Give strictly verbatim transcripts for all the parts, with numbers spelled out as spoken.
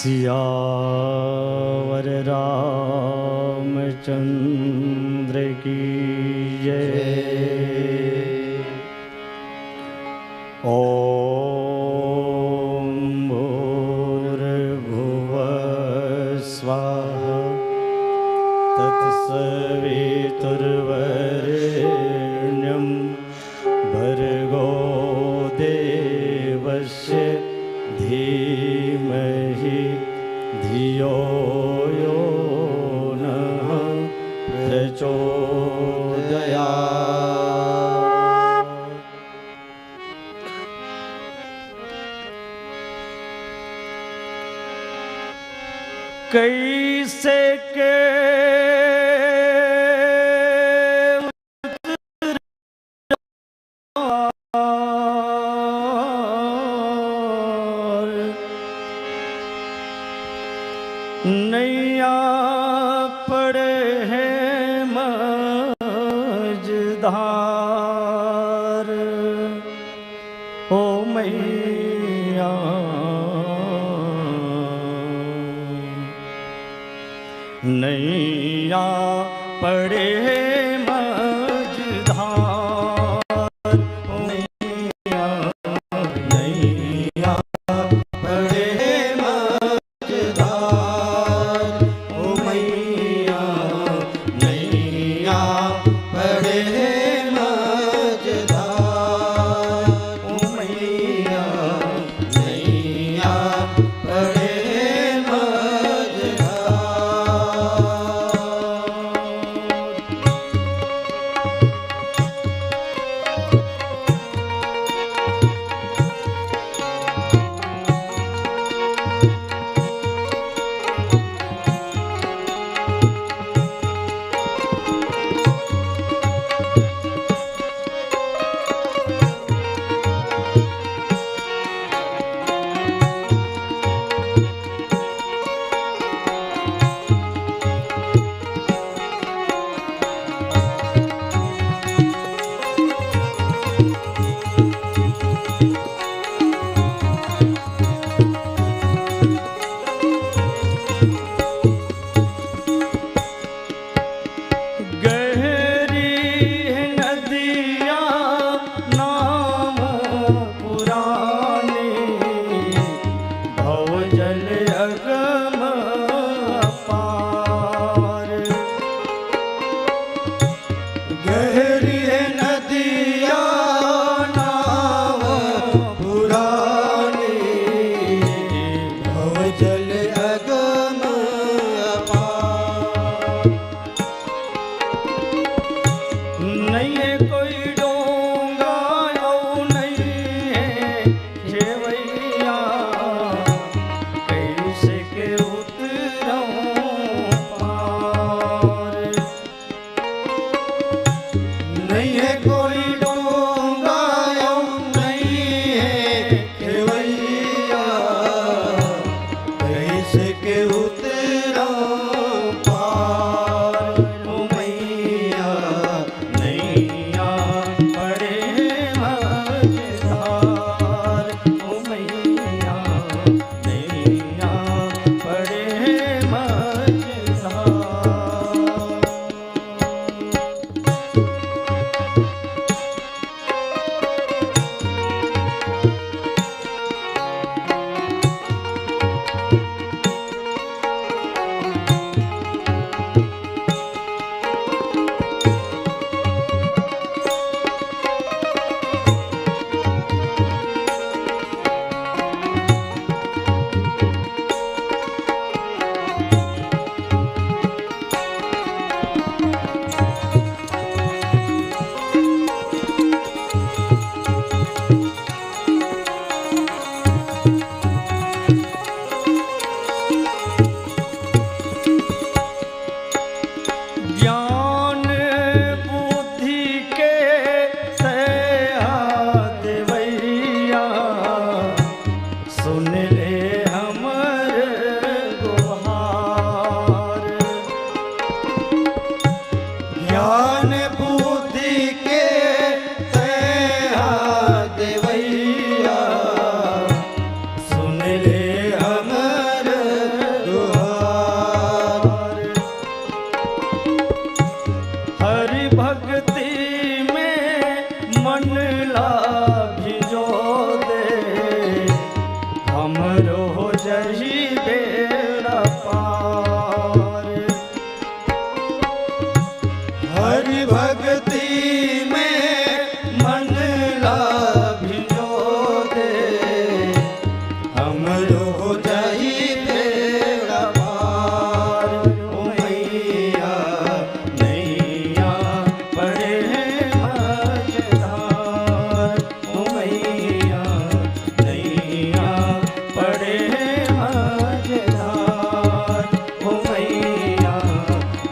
सियावर रामचंद्र की जय। ॐ भूर्भुवः स्वः तत्सवितुर्वरेण्यं भर्गो देवस्य धीमहि धियो यो नः प्रचोदयात्। कैसे के नैया पड़े हे मझधार। ओ मैया, नैया पड़े मझधार। ओ मैया, नैया पड़े मझधार। ओ मैया, नैया पड़े मझधार। ओ मैया, नैया पड़े मझधार। गहरी है नदिया नाम पुरानी, भवजल अगम अपार। गहरी है नदिया नाव पुरानी, भवजल अगम अपार। नइये कोई डोंगा अउ नइये खेवैया, कइसे के उतरौं पार। नइये कोई डोंगा अउ नइये खेवैया, कइसे के उतरौं पार। ओ मैया, नैया पड़े मझधार। ओ मैया, नैया पड़े मझधार। भक्ति में मन ला भिंजो दे, हमरो हो जाई बेड़ा पार। ओ मैया, नैया पड़े हे मझधार। ओ मैया, नैया पड़े हे मझधार। ओ मैया,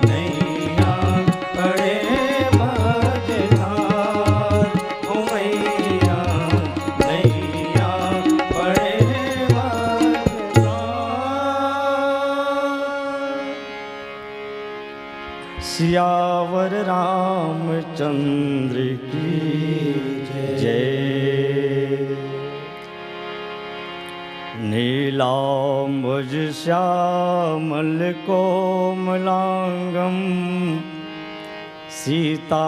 नैया पड़े हे मझधार। ओ मैया, नैया पड़े हे मझधार। सियावर रामचंद्र की जय। नीलाम्बुज श्यामल कोमलांगम सीता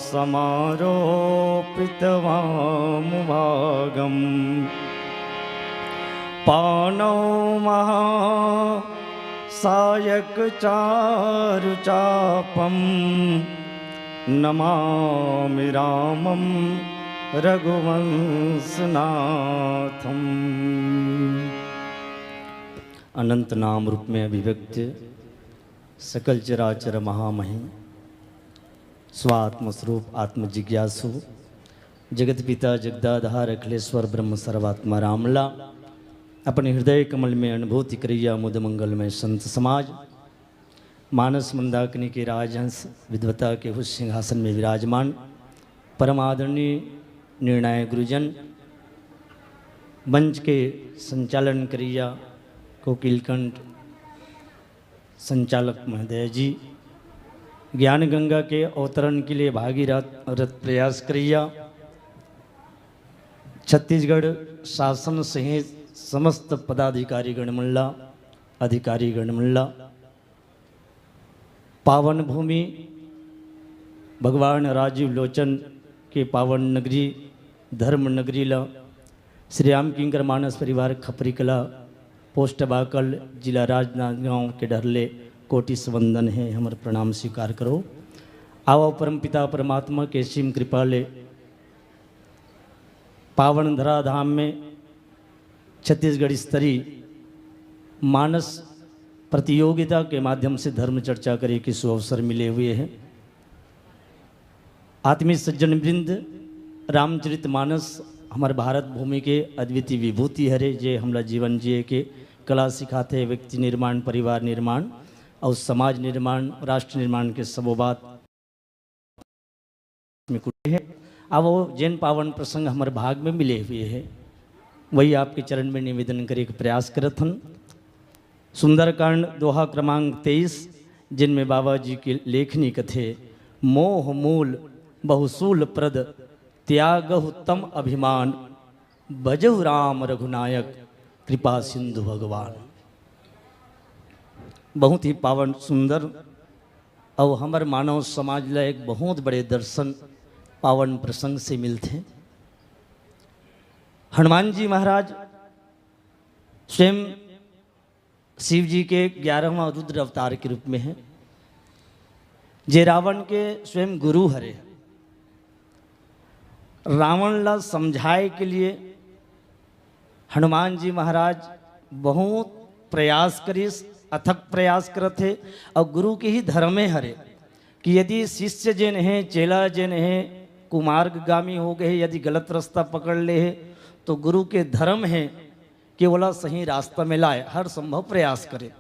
समारोपित वाम भागम। पाणौ महा सायक चारु चापम नमामि रामम रघुवंशनाथम। अनंत नाम रूप में अभिव्यक्त सकल चराचर महामहिम स्वात्म स्वरूप आत्म जिज्ञासु जगत पिता जगदाधार अखिलेश्वर ब्रह्म सर्वात्मा रामला अपने हृदय कमल में अनुभूति करैया मुद मंगल में संत समाज, मानस मंदाकिनी के राजहंस विद्वता के उस सिंहासन में विराजमान परम आदरणीय निर्णायक गुरुजन, मंच के संचालन करैया कोकिलकंठ संचालक महोदय जी, ज्ञान गंगा के अवतरण के लिए भागीरथ रथ प्रयास करैया छत्तीसगढ़ शासन सहित समस्त पदाधिकारी गणमंडला, अधिकारी गणमंडला, पावन भूमि भगवान राजीव लोचन के पावन नगरी धर्म नगरी ला श्री राम किंकर मानस परिवार खपरी कला पोस्ट बाकल जिला राजनांदगांव के डहर ले कोटि से वंदन हे, हमर प्रणाम स्वीकार करो। आवो परम पिता परमात्मा के असीम कृपा ले पावन धराधाम में छत्तीसगढ़ स्तरीय मानस प्रतियोगिता के माध्यम से धर्म चर्चा करे के सुअवसर मिले हुए हैं। आत्मीय सज्जन वृंद, रामचरित मानस हमर भारत भूमि के अद्वितीय विभूति हरे, जे हमला जीवन जिए के कला सिखाथे, व्यक्ति निर्माण, परिवार निर्माण और समाज निर्माण, राष्ट्र निर्माण के सबो बात में कुटे हे। अब वो जेन पावन प्रसंग हमर भाग में मिले हुए हे, वही आपके चरण में निवेदन करे के प्रयास करत हन। सुंदरकांड दोहा क्रमांक तेईस, जिनमें बाबा जी की लेखनी कथे, मोह मूल बहुसूल प्रद, त्यागहु तम अभिमान, भजहु राम रघुनायक, कृपा सिंधु भगवान। बहुत ही पावन सुंदर और हमर मानव समाज ला एक बहुत बड़े दर्शन पावन प्रसंग से मिलथे। हनुमान जी महाराज स्वयं शिव जी के ग्यारहवाँ रुद्र अवतार के रूप में हे, जे रावण के स्वयं गुरु हरे। रावण ला समझाए के लिए हनुमान जी महाराज बहुत प्रयास करिस, अथक प्रयास करत हे, और गुरु के ही धर्मे हरे कि यदि शिष्य जेन हे, चेला जेन हे, कुमार्गगामी हो गए, यदि गलत रास्ता पकड़ ले हे, तो गुरु के धर्म हे कि ओला सही रास्ता में लाए, हर संभव प्रयास करे।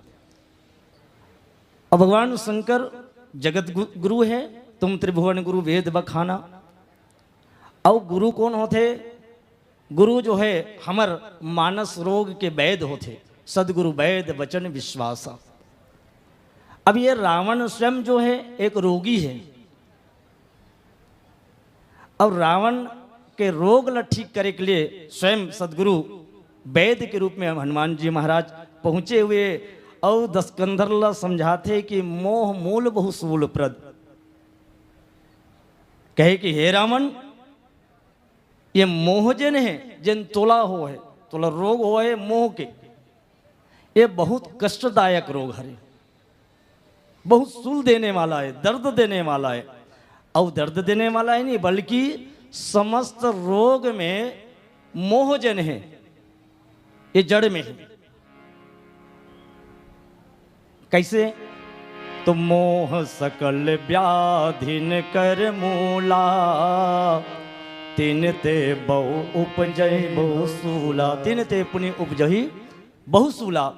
अब भगवान शंकर जगत गु-, गुरु हे, तुम त्रिभुवन गुरु वेद बखाना। अब गुरु कौन होथे? गुरु जो हे हमर मानस रोग के वैद होथे, सदगुरु वैद वचन विश्वासा। अब ये रावण स्वयं जो हे एक रोगी हे, और रावण के रोग ला ठीक करे के लिए स्वयं सदगुरु वैद के रूप में हनुमान जी महाराज पहुँचे हुए और दसकंधर ला समझाथे कि मोह मूल बहुसूल प्रद। कहे कि हे रावण, ये मोह जेन हे, जेन तोला हो हे, तोला रोग हो हे मोह के, ये बहुत कष्टदायक रोग हरे, बहुत सूल देने वाला हे, दर्द देने वाला हे। अउ दर्द देने वाला ही नहीं, बल्कि समस्त रोग में मोह जेन हे, ये जड़ में हे। कइसे? तो मोह सकल व्याधिन कर मूला, तिनते बहु उपजही बहु सूला, तिनते पुनि उपजही बहु सूला।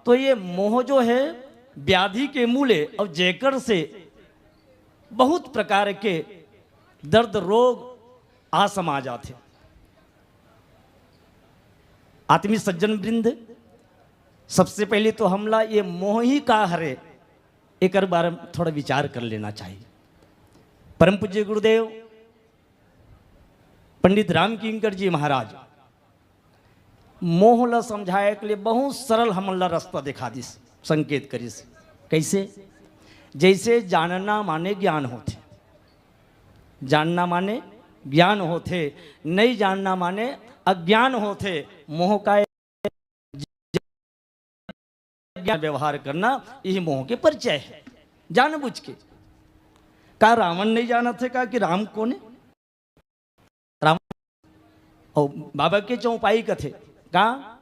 तो ये मोह जो हे व्याधि के मूल हे, अउ जेकर से बहुत प्रकार के दर्द रोग आ समा जाथे। आत्मीय सज्जन वृंद, सबसे पहले तो हमला ये मोह ही का हरे, एकर बारे में थोड़ा विचार कर लेना चाहिए। परम पूज्य गुरुदेव पंडित राम किंकर जी महाराज मोह ला समझाए के लिए बहुत सरल हमन ला रास्ता दिखा दिस, संकेत करिस। कइसे? जइसे जानना माने ज्ञान होथे, जानना माने ज्ञान होथे, नहीं जानना माने अज्ञान होथे। मोह का ज्ञान व्यवहार करना, यही मोह के परिचय हे। जानबूझ के, का रावण नहीं जानत हे का कि राम कोन हे? रावण अउ बाबा के चौपाई कथे का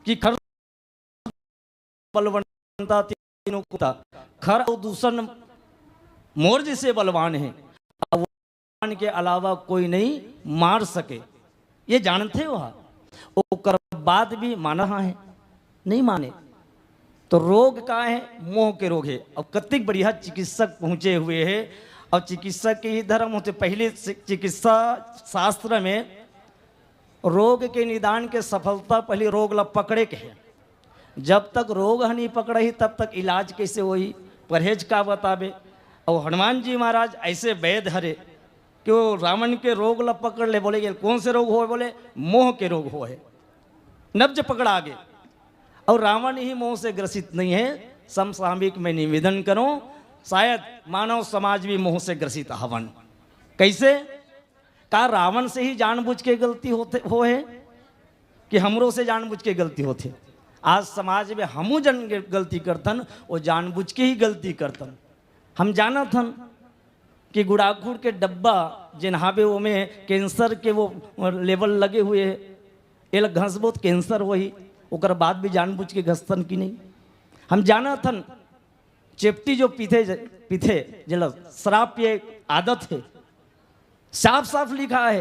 कि खर बलवंता तीनों कुत्ता, खर अउ दूसर मोर जइसे बलवान हे, अउ बलवान के अलावा कोई नहीं मार सके, ये जानथे ओहा। ओकर बाद भी माना हे, नहीं माने। तो रोग का हे? मोह के रोग हे। अब कतिक बढ़िया चिकित्सक पहुंचे हुए हे, अउ चिकित्सक के ही धर्म होथे। पहले से चिकित्सा शास्त्र में रोग के निदान के सफलता पहले रोग ला पकड़े के हे। जब तक रोग ह नहीं पकड़ही, तब तक इलाज कइसे होही, परहेज का बताबे? अउ हनुमान जी महाराज ऐसे वैद्य हरे कि वो रावण के रोग ला पकड़ ले, बोले, "ये कौन से रोग होय?" बोले, "मोह के रोग होय हे।" नब्ज पकड़ा गे। अउ रावण ही मोह से ग्रसित नहीं हे। समसामयिक में निवेदन करूं, शायद मानव समाज भी मोह से ग्रसित हवन। कइसे? का रावण से ही जानबूझ के गलती होथे, होय हे कि हमरो से जानबूझ के गलती होथे? आज समाज में हमू जन गे-, गलती करथन, वो जानबूझ के ही गलती करथन। हम जानत हन कि गुड़ाखुर के डब्बा जेन हावे, ओमे कैंसर के वो लेवल लगे हुए हे, एला घसबो त कैंसर होही, ओकर बाद भी जानबूझ के घसथन कि नहीं? हम जानत हन चेपटी जो पीथे, पीथे, जेला शराब पिए आदत हे, साफ साफ लिखा हे,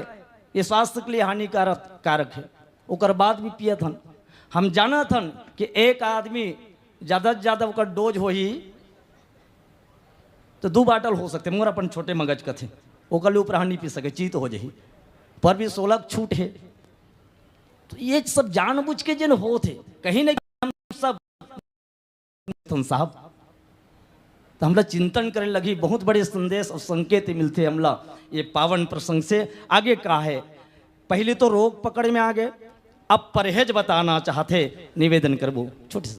ये स्वास्थ्य के लिए हानिकारक, कारक हे, ओकर बाद भी पियत हन। हम जानत हन कि एक आदमी ज्यादा से ज्यादा ओकर डोज होही तो दू बाटल हो सकथे, मोर अपन छोटे मगज कथे, ओकर ले ऊपर हम नहीं पी सके, चीत हो जाही, पर भी सोलह छूट हे। तो ये सब जानबूझ के जेन होत हे, कहीं ना कहीं हम सब साहब, तो हमला चिंतन करे लगही। बहुत बड़े संदेश अउ संकेत मिलथे हमला ये पावन प्रसंग से। आगे का हे, पहले तो रोग पकड़ में आ गे, अब परहेज बताना चाहथे, निवेदन करबो छोटे से।